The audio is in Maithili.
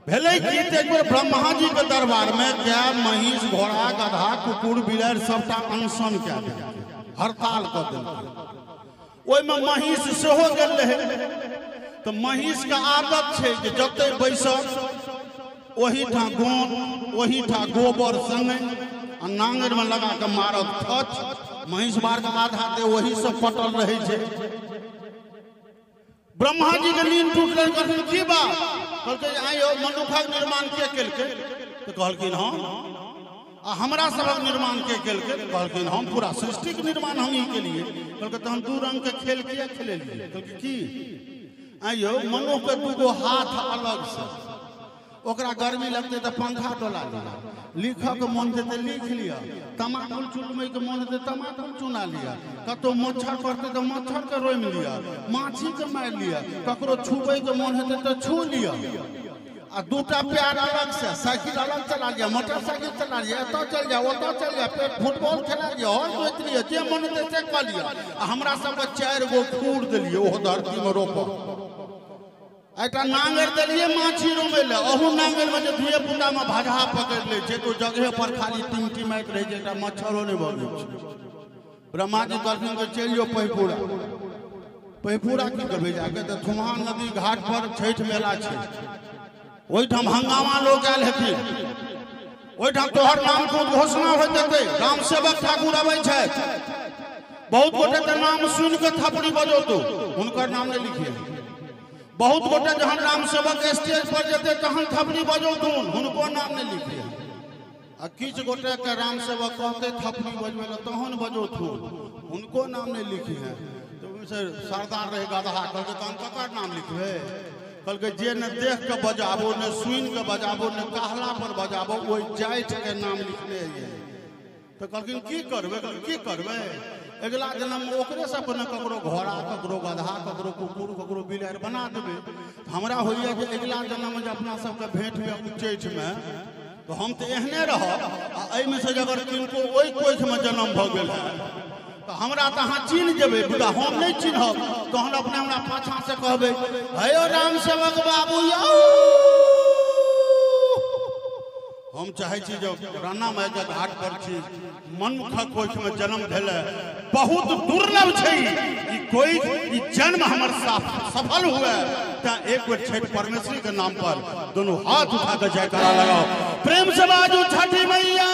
भेलै की तऽ एक बेर ब्रह्मा जी के दरबार में गाय महींस घोड़ा गधा कुकुर बिलाड़ि सबटा अनशन कए देलकै, हड़ताल कऽ देलकै। ओहिमे महींस सेहो गेल रहै। तऽ महींस के आदत छै जे जतय बैसत ओहिठाम गोन ओहिठाम गोबर संगे आ नांगरि में लगा के मारत थच। महींस बार के आधा दे ओही से पटल रहै छै। ब्रह्मा जी के नींद टूटलै, कहलखिन की बात? कहलकै आइ यौ मनुखक निर्माण के केलकै? तऽ कहलखिन हम। आ हमरा सबक निर्माण के केलकै? कहलखिन हम, पूरा सृष्टिके निर्माण हम ही केलिए। कहलकै तहन दू रंग के खेल किया खेलेलिए? कहलकै की आइ यौ मनुख के दूगो हाथ अलग से, ओकरा गर्मी लगतै तऽ पंखा डोला लिअ, लिखऽके मोन हेतै तऽ लिख लिअ, तमाकुल चुनबैके मोन हेतै तमाकुल चुना लिअ, कतहु मच्छर पड़तै तऽ मच्छरके रोमि लिअ, माछीके मारि लिअ, ककरो छुबैके मोन हेतै तऽ छू लिअ। आ दूटा प्यार अलग से, साइकिल अलग चला लिअ, मोटरसाइकिल चला लिअ, एतऽ चलि जाउ ओतऽ चलि जाउ, फेर फुटबॉल खेला लिअ, हर जोति लिअ, जे मोन हेतै से कऽ लिअ। आ हमरा सबके 4 गो खूर देलियै ओहो धरतीमे रोपल, एकटा नांगरि देलियै माछी रोमै लए, अहू नांगरिमे जे धिये पुतामे भजहा पकड़ि लै छै तऽ ओ जगहे पर खाली टिमटिमाइत रहै छै, एकटा मच्छरो नहि भगै छै। ब्रह्मा जी कहलखिन कि चलि जो पहिपुरा। पहिपुरा की करबै जाके? तऽ थुमहा नदी घाट पर छठि मेला छै, ओहिठाम हंगामा लोक आयल हेथिन, ओहिठाम तोहर नामके घोषणा होइत हेतै, राम सेवक ठाकुर अबै छथि, बहुत गोटे के नाम सुनि कऽ थपड़ी बजौतौ, हुनकर नाम नहि लिखिए। बहुत गोटे जहन राम सेवक स्टेज पर जेतै तहन थपड़ी बजौथुन, हुनको नाम नहि लिखिए। आ किछु गोटे के राम सेवक कहतै थपड़ी बजबै लए तहन बजौथुन, हुनको नाम नहि लिखिए। तऽ ओहिसँ सरदार रहै गदहा, कहलकै तहन ककर नाम लिखबै? कहलकै जे ने देख के बजाबो, ने सुनि के बजाबो, ने कहला पर बजाबो, ओहि जाति के नाम लिखने अइयै। तऽ कहलखिन की करबै? की करबै, अगिला जन्म ओकरे सबके ने ककरो घोड़ा, ककरो गधा, ककरो कुकुर, ककरो बिलाड़ि बना देबै। हमरा होइए जे अगिला जन्म जे अपना सबके भेंट हुए उच्चैठमे तऽ हम तऽ एहने रहब, आ एहिमे से अगर किनको ओहि कोखिमे जन्म भऽ गेल है तऽ हमरा तऽ अहाँ चिन्ह जेबै, मुदा हम नहि चिन्हब, तहन अपने हमरा पाछाँ से कहबै हे यौ राम सेवक बाबू यौ। हम चाहै छी जे राणा मायके घाट पर छी, मनुखक कोखिमे जन्म भेलै, बहुत दुर्लभ छै ई कोखि, ई जन्म हमर सफल हुए। तऽ एक बेर छठि परमेश्वरी के नाम पर दोनों हाथ उठा के जयकारा लगाओ, प्रेम से बाजू छठि मैया।